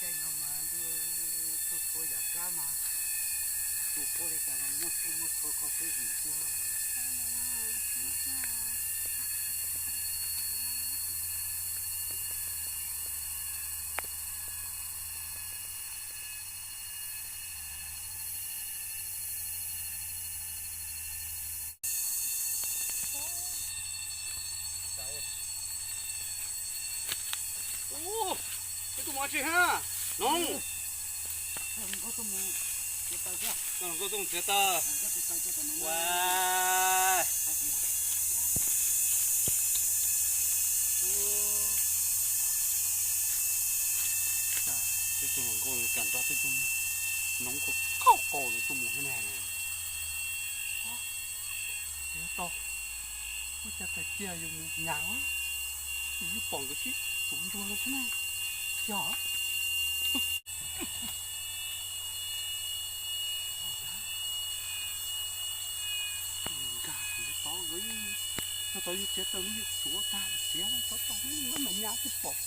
Caij no mas ntuj, txhua txhua yam kab mas tus puab li cas los muaj txhij muaj txhua kho xwb vim tiag. Ub, peb tuaj mus tsi ha? Noog. Koj tuaj mus txiav taws. Ua. Tej tug hluas nkauj kam nrog tej tug noov kho kho qaus ntawd tuaj mus thiab ne. Yog tau, ua cas tawm kiag yus mus nyas, yus yeej pom nkawd sib tuav ntsug no xwb ne. Yog. Nkag tod nkawd, tod yus txiav taws no yus tuav tag siav tod tod, mam nyas twb pom.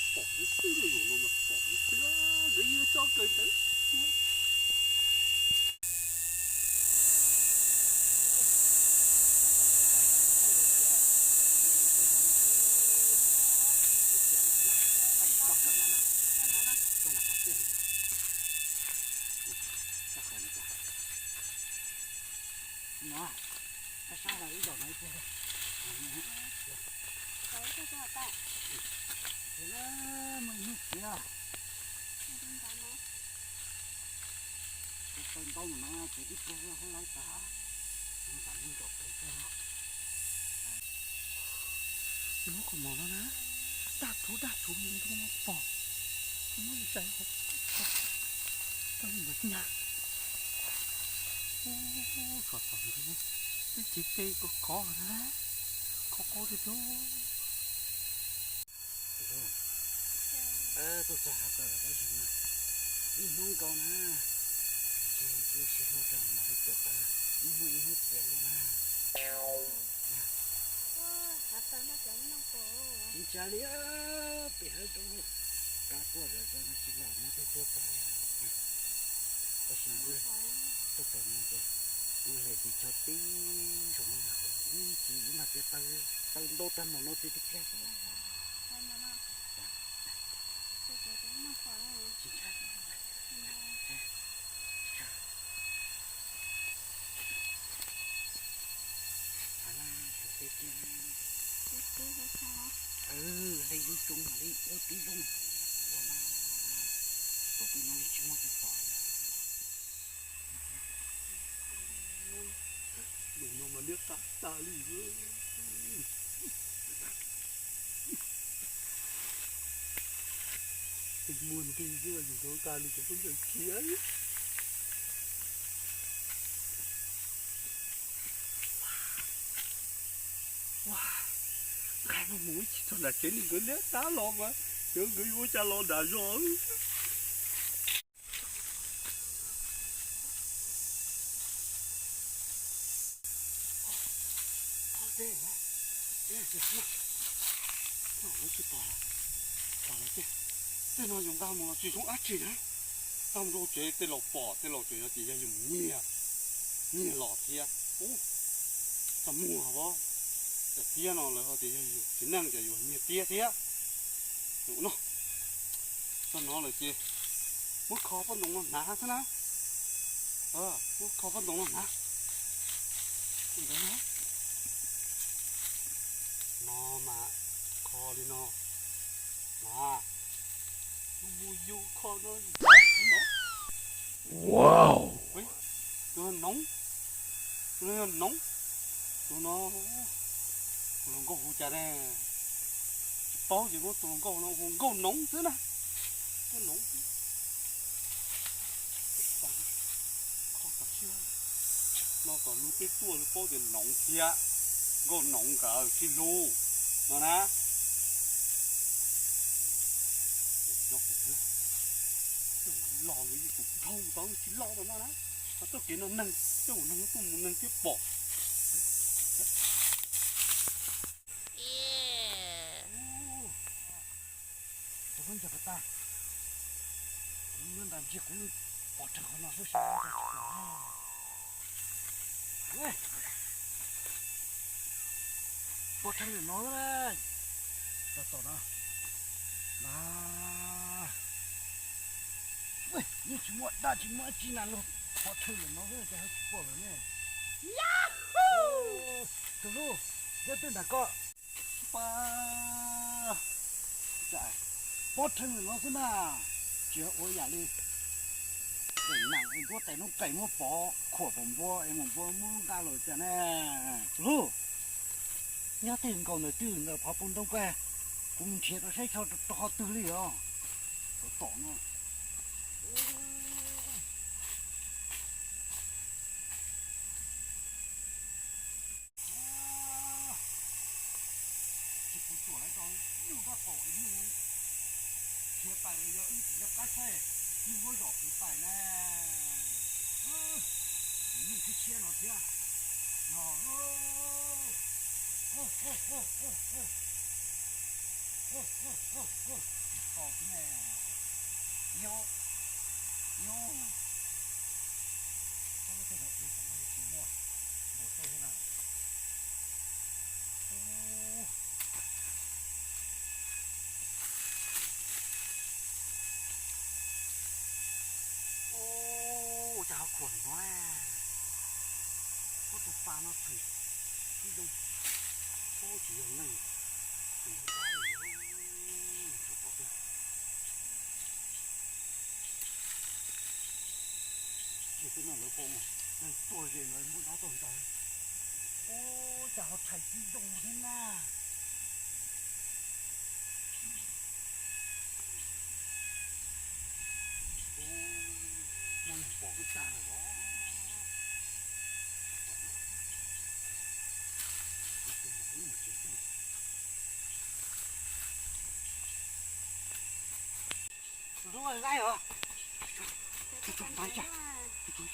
Pom xwb xwb los yus no mas pom xwb xwb, nkawd yeej tso kawg ntawd. Muaj ib zaug no ib pliag. Muaj ib hnub tiag. Tau ntaub no ces tib pliag lawm tas. Tam lub nraum pem tiag. Lub qhov mom no na, daj tshuv daj tshuv yus nroo pom, muab zais hauv, tau li mas nyas. Ub, tsov tom ntawd, twb cev pe kov kov na, kho qaub tiag tiag. Tuaj txog hav taws lawm tab sis mas ib hnub nkaus na, tsis ib sij hawm rau mam li txiav taws, ib hnub ib hnub txiav nkaus na. Tsis ntshai li, pem hav zoov no kav tuaj zom zaws no tsis lam muaj tej tuag tag li. Tab sis tuaj pem no ces wb hle ris tsho tib zoo no, ib tsis ib mag txiav taws ntau tag npaum no txiav tib pliag. Hle zoo zoo mam li ua tib zoo, ua mas tom tej no tsis muaj tus pom. Num no mas liab qab tag li. Muag nti xwb yus tuav nqa li cov khaub ncaws khiav. Nqaij no mus ib chim txog nram tsev li nkawd liab qab los mas, yog nkawd yuav ua cas los nram zos. Tsis pom, pom lawm tiag. Tej no yus nqa mus los tsis zoo dab tsi na. Nqa mus rau tsev tej laus pom tej laus tseem hais tias yog yus nyiag, nyiag los thiab. Ub, txaj muag os. Daim tiab no lawv hais tias yog yus txiv neej ces yus nyiag tiab thiab. Ub no, txog no lawm ces muab kho pob ntoo no hnav xwb na. Muab kho pob ntoo no hnav. No mas kho li no mas, mus yus kho no. Wow, tus no noov, tus no yog noov, tus no tus hluas nkauj hu cas ne? Tsis paub ces muab tus hluas nkauj no hu nkauj noov xwb na. Nkauj noov xwb. Kho No kom luag tej tuaj luag paub tias noov thiab, nkauj noov nkawd sib hlub no na. Los tus dhau tau tsis los no na, txoj kev no neeg, tej neeg tuaj mus neeg thiab pom. Kuv nco tas, kuv nyob nram ntsia kuv pov rhees qhov no xwb. Pov rhees lawm no, tom tom no na. Yeej tsis muaj dab tsis muaj dab tsi na, luag pov rhees lawm no xwb ces ho tsis pom lawm ne. Tus hlub, nyob twg nram ko? Pov rhees lawm no xwb na, tsis ua yam li tes nees es nruab tes noob qes muab pov khuam pom npua es mus npua muab nqa lawm cas ne. Tus hlub, nyob twg nkaus ntawm twg ntawm qhov pus ntoo ko, kuv mus nrhiav rau saib tso rau qhov twg li os. Tom tom no. Tsis kuv tuam lawv tau nyuj rab qaum nyuj khiav pais los yog wb tsis nco qab saib, nyuj muab zom kuv pais na. Kuv nyuj tshiab tshiab no thiab no. Nyob, nyob. Tej no kuv kom no tsis muaj npaum tej thiab na. Ua cas ho khuam no, ua tus pas no txheem tib zoo, tsis yog neeg, tsis yog dab li. Ces peb no lawv pom neeg tuag ze no muab dab tuaj ntawd. Ua cas ho txheem tib zoo thiab na. Muaj neeg pom wb tag lawm os. Tus hlub, laib os. Tus hlub, laib os. Tus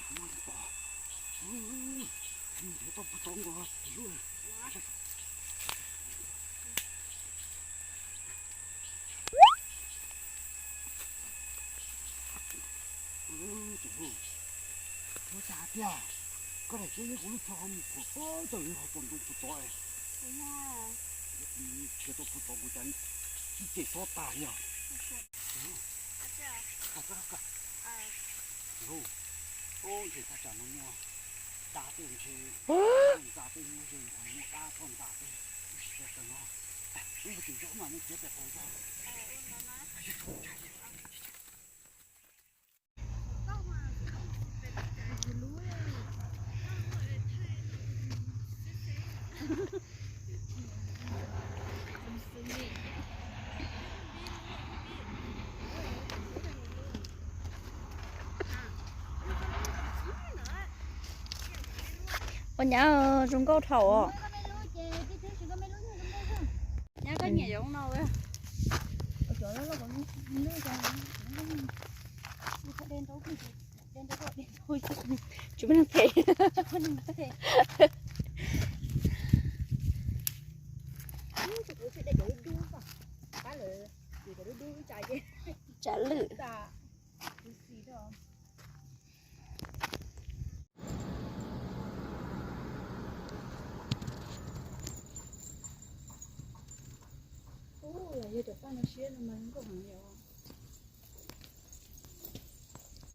hlub, laib os. Tus hlub, ua cas tiag? Koj daim teb kuv lub tsho ho mus khuam pab tawm li ho pom ntoo puag tod. Nrhiav tau puag tod kuv cas ib ce xob tag li os. Tus hlub, ntshe thaj tsam no muaj dab tej, ntshe ntxa tej muaj ze muaj dab toj ntxa tej. Wb sim tawm no, wb mus tim zos mas nej txiav pem qaum zog. Ua nyab zoo nkauj dhau os. Nyab koj nyiam yoov no. Tsis muaj neeg them. Tsav lwm. Ua, yog cov paj no siab no mas zoo nkauj heev li os.